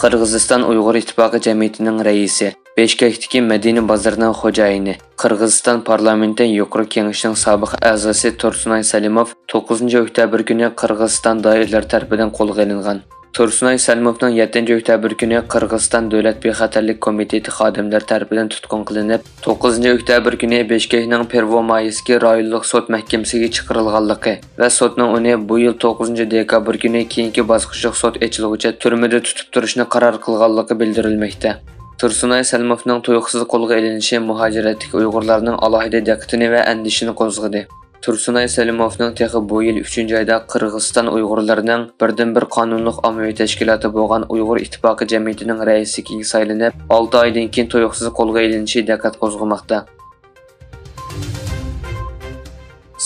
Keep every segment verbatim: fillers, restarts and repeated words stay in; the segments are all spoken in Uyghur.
قىرغىزىستان ئۇيغۇر ئىتتىپاقى جەمئىيىتىنىڭ رەئىسى، بىشكەكتىكى مەدىنە بازىرىنىڭ خوجايىنى، قىرغىزىستان پارلامېنتى يۇقىرى كېڭىشىنىڭ سابىق ئەزاسى تۇرسۇنئاي سەلىموف توققۇزىنچى ئۆكتەبىر كۈنى قىرغىزىستان دائىرىلىرى تەرىپىدىن قولغا ئېلىنغان. تۇرسۇنئاي سەلىموفنىڭ يەتتىنچى ئۆكتەبىر كۈنى قىرغىزىستان دۆلەت بىخەتەرلىك كومىتېتى خادىملىرى تەرىپىدىن تۇتقۇن قىلىنىپ، توققۇزىنچى ئۆكتەبىر كۈنى بىشكەكنىڭ پېرۋومايسكىي رايونلۇق سوت مەھكىمىسىگە چىقىرىلغانلىقى ۋە سوتنىڭ ئۇنى بۇ يىل توققۇزىنچى دېكابىر كۈنى كېيىنكى باسقۇچلۇق سوت ئېچىلغۇچە تۈرمىدە تۇتۇپ تۇرۇشنى قارار قىلغانلىقى بىلدۈرۈلمەكتە. تۇرسۇنئاي سەلىموفنىڭ تۇيۇقسىز قولغا ئېلىنىشى مۇھاجىرەتتىكى ئۇيغۇرلارنىڭ ئالاھىدە دىققىتىنى ۋە ئەندىشىنى قوزغىدى. تۇرسۇنئاي سەلىموفنىڭ تېخى بۇ يىل ئۈچىنچى ئايدا قىرغىزىستان ئۇيغۇرلىرىنىڭ بىردىنبىر قانۇنلۇق ئاممىۋى تەشكىلاتى بولغان ئۇيغۇر ئىتتىپاقى جەمئىيىتىنىڭ رەئىسلىكىگە سايلىنىپ، ئالتە ئايدىن كېيىن تۇيۇقسىز قولغا ئېلىنىشى دىققەت قوزغىماقتا.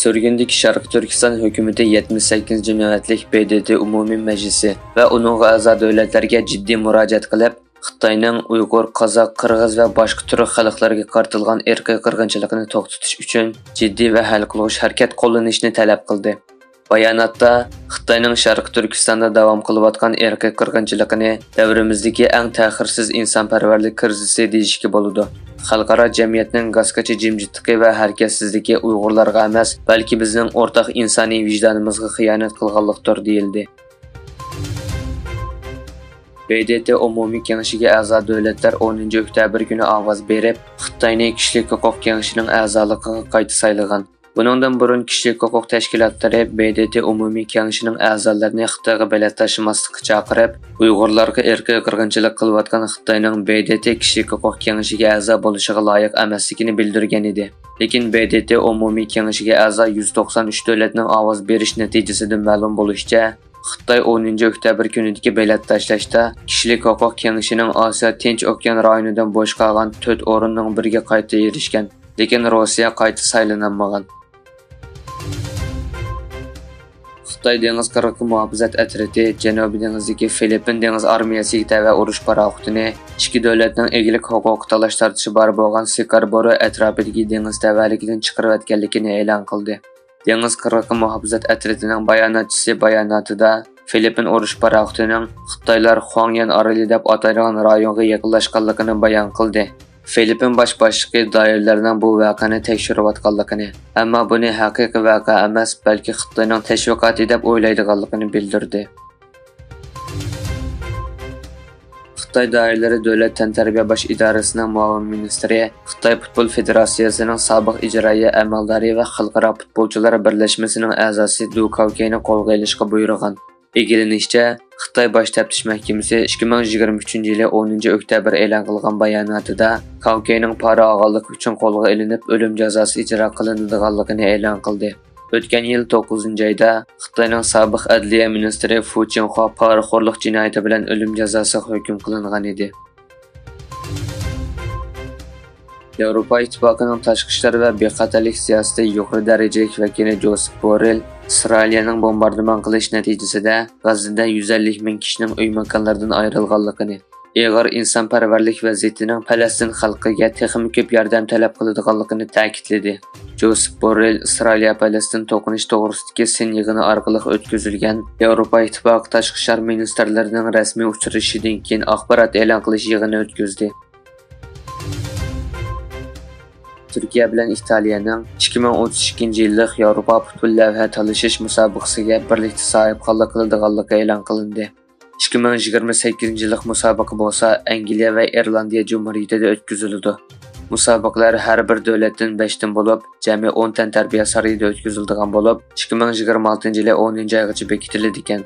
سۈرگۈندىكى شەرقىي تۈركىستان ھۆكۈمىتى يەتمىش سەككىزىنچى نۆۋەتلىك ب د ت ئومۇمىي مەجلىسى ۋە ئۇنىڭغا ئەزا دۆلەتلەرگە جىددىي مۇراجىئەت قىلىپ، خىتاينىڭ ئۇيغۇر، قازاق، قىرغىز ۋە باشقا تۈرك خەلقلىرىگە قارىتىلغان ئىرقىي قىرغىنچىلىقىنى توختىتىش ئۈچۈن جىددىي ۋە ھەل قىلغۇچ ھەرىكەت قوللىنىشنى تەلەپ قىلدى. باياناتتا خىتاينىڭ شەرقىي تۈركىستاندا داۋام قىلىۋاتقان ئىرقىي قىرغىنچىلىقىنى دەۋرىمىزدىكى ئەڭ تەخىرسىز ئىنسانپەرۋەرلىك كىرىزىسى دېيىشكە بولىدۇ. خەلقئارا جەمئىيەتنىڭ گاسقىچە جىمجىتلىقى ۋە ھەرىكەتسىزلىكى ئۇيغۇرلارغا ئەمەس، بەلكى بىزنىڭ ئورتاق ئىنسانىي ۋىجدانىمىزغا خىيانەت قىلغانلىقتۇر، دېيىلدى. ب د ت ئومۇمىي كېڭىشىگە ئەزا دۆلەتلەر ئونىنچى ئۆكتەبىر كۈنى ئاۋاز بېرىپ، خىتاينى كىشىلىك ھوقۇق كېڭىشىنىڭ ئەزالىقىغا قايتا سايلىغان. بۇنىڭدىن بۇرۇن كىشىلىك ھوقۇق تەشكىلاتلىرى ب د ت ئومۇمىي كېڭىشىنىڭ ئەزالىرىنى خىتايغا بېلەت تاشلىماسلىققا چاقىرىپ، ئۇيغۇرلارغا ئىرقىي قىرغىنچىلىق قىلىۋاتقان خىتاينىڭ ب د ت كىشىلىك ھوقۇق كېڭىشىگە ئەزا بولۇشىغا لايىق ئەمەسلىكىنى بىلدۈرگەن ئىدى. لېكىن ب د ت ئومۇمىي كېڭىشىگە ئەزا يۈز توقسان ئۈچ دۆلەتنىڭ ئاۋاز بېرىش نەتىجىسىدىن مەلۇم بولۇشىچە، خىتاي ئونىنچى ئۆكتەبىر كۈنىدىكى بېلەت تاشلاشتا كىشىلىك ھوقۇق كېڭىشىنىڭ ئاسىيا تىنچ ئوكيان رايونىدىن بوش قالغان تۆت ئورۇننىڭ بىرىگە قايتا ئېرىشكەن، لېكىن روسىيە قايتا سايلىنالمىغان. خىتاي دېڭىز قىرغىقى مۇھاپىزەت ئەترىتى جەنۇبىي دېڭىزدىكى فىلىپپىن دېڭىز ئارمىيەسىگە تەۋە ئۇرۇش پاراخوتىنى ئىككى دۆلەتنىڭ ئىگىلىك ھوقۇقى تالاش تارتىشى بار بولغان سىكاربورو ئەتراپىدىكى دېڭىز تەۋەلىكىدىن چىقىرىۋەتكەنلىكىنى ئېلان قىلدى. دېڭىز قىرغىقى مۇھاپىزەت ئەترىتىنىڭ باياناتچىسى باياناتىدا فىلىپپىن ئۇرۇش پاراخوتىنىڭ خىتايلار خۇاڭيەن ئارىلى دەپ ئاتايدىغان رايونغا يېقىنلاشقانلىقىنى بايان قىلدى. فىلىپپىن باش باشلىقى دائىرىلەرنىڭ بۇ ۋەقەنى تەكشۈرۈۋاتقانلىقىنى، ئەمما بۇنى ھەقىقىي ۋەقە ئەمەس، بەلكى خىتاينىڭ تەشۋىقاتى دەپ ئويلايدىغانلىقىنى بىلدۈردى. خىتاي دائىرىلىرى دۆلەت تەنتەربىيە باش ئىدارىسىنىڭ مۇئاۋىن مىنىستىرى، خىتاي پۇتبول فېدېراتسىيەسىنىڭ سابىق ئىجرائىيە ئەمەلدارى ۋە خەلقئارا پۇتبولچىلار بىرلەشمىسىنىڭ ئەزاسى دۇ كاۋكەينى قولغا ئېلىشقا بۇيرۇغان. ئىگىلىنىشىچە، خىتاي باش تەپتىش مەھكىمىسى ئىككى مىڭ يىگىرمە ئۈچىنچى يىلى ئونىنچى ئۆكتەبىر ئېلان قىلغان باياناتىدا كاۋكەينىڭ پارا ئالغانلىقى ئۈچۈن قولغا ئېلىنىپ، ئۆلۈم جازاسى ئىجرا قىلىنىدىغانلىقىنى ئېلان قىلدى. ئۆتكەن يىل توققۇزىنچى ئايدا خىتاينىڭ سابىق ئەدلىيە مىنىستىرى فۇ چىڭخۇا پارىخورلۇق جىنايىتى بىلەن ئۆلۈم جازاسىغا ھۆكۈم قىلىنغان ئىدى. ياۋروپا ئىتتىپاقىنىڭ تاشقى ئىشلار ۋە بىخەتەرلىك سىياسىتى يۇقىرى دەرىجىلىك ۋەكىلى جوسېپ بوررېل ئىسرائىلىيەنىڭ بومباردىمان قىلىش نەتىجىسىدە غەززىدە يۈز ئەللىك مىڭ كىشىنىڭ ئۆي ماكانلىرىدىن ئايرىلغانلىقىنى، ئېغىر ئىنسانپەرۋەرلىك ۋەزىيىتىنىڭ پەلەستىن خەلقىگە تېخىمۇ كۆپ ياردەم تەلەپ قىلىدىغانلىقىنى تەكىتلىدى. جوسېپ بوررېل ئىسرائىلىيە پەلەستىن توقۇنۇش توغرىسىدىكى سىن يىغىنى ئارقىلىق ئۆتكۈزۈلگەن ياۋروپا ئىتتىپاقى تاشقى ئىشلار مىنىستىرلىرىنىڭ رەسمىي ئۇچرىشىشىدىن كېيىن ئاخبارات ئېلان قىلىش يىغىنى ئۆتكۈزدى. تۈركىيە بىلەن ئىتالىيەنىڭ ئىككى مىڭ ئوتتۇز ئىككىنچى يىللىق ياۋروپا پۇتبول لەۋھە تالىشىش مۇسابىقىسىگە بىرلىكتە ساھىبخانلىق قىلىدىغانلىقى ئېلان قىلىندى. ئىككى مىڭ يىگىرمە سەككىزىنچى يىللىق مۇسابىقە بولسا ئەنگلىيە ۋە ئىرلاندىيە جۇمھۇرىيىتىدە ئۆتكۈزۈلىدۇ. مۇسابىقىلەر ھەر بىر دۆلەتتىن بەش تىم بولۇپ، جەمئىي ئون تەنتەربىيە سارىيىدا ئۆتكۈزۈلىدىغان بولۇپ، ئىككى مىڭ يىگىرمە ئالتىنچى يىلى ئونىنچى ئايغىچە بېكىتىلىدىكەن.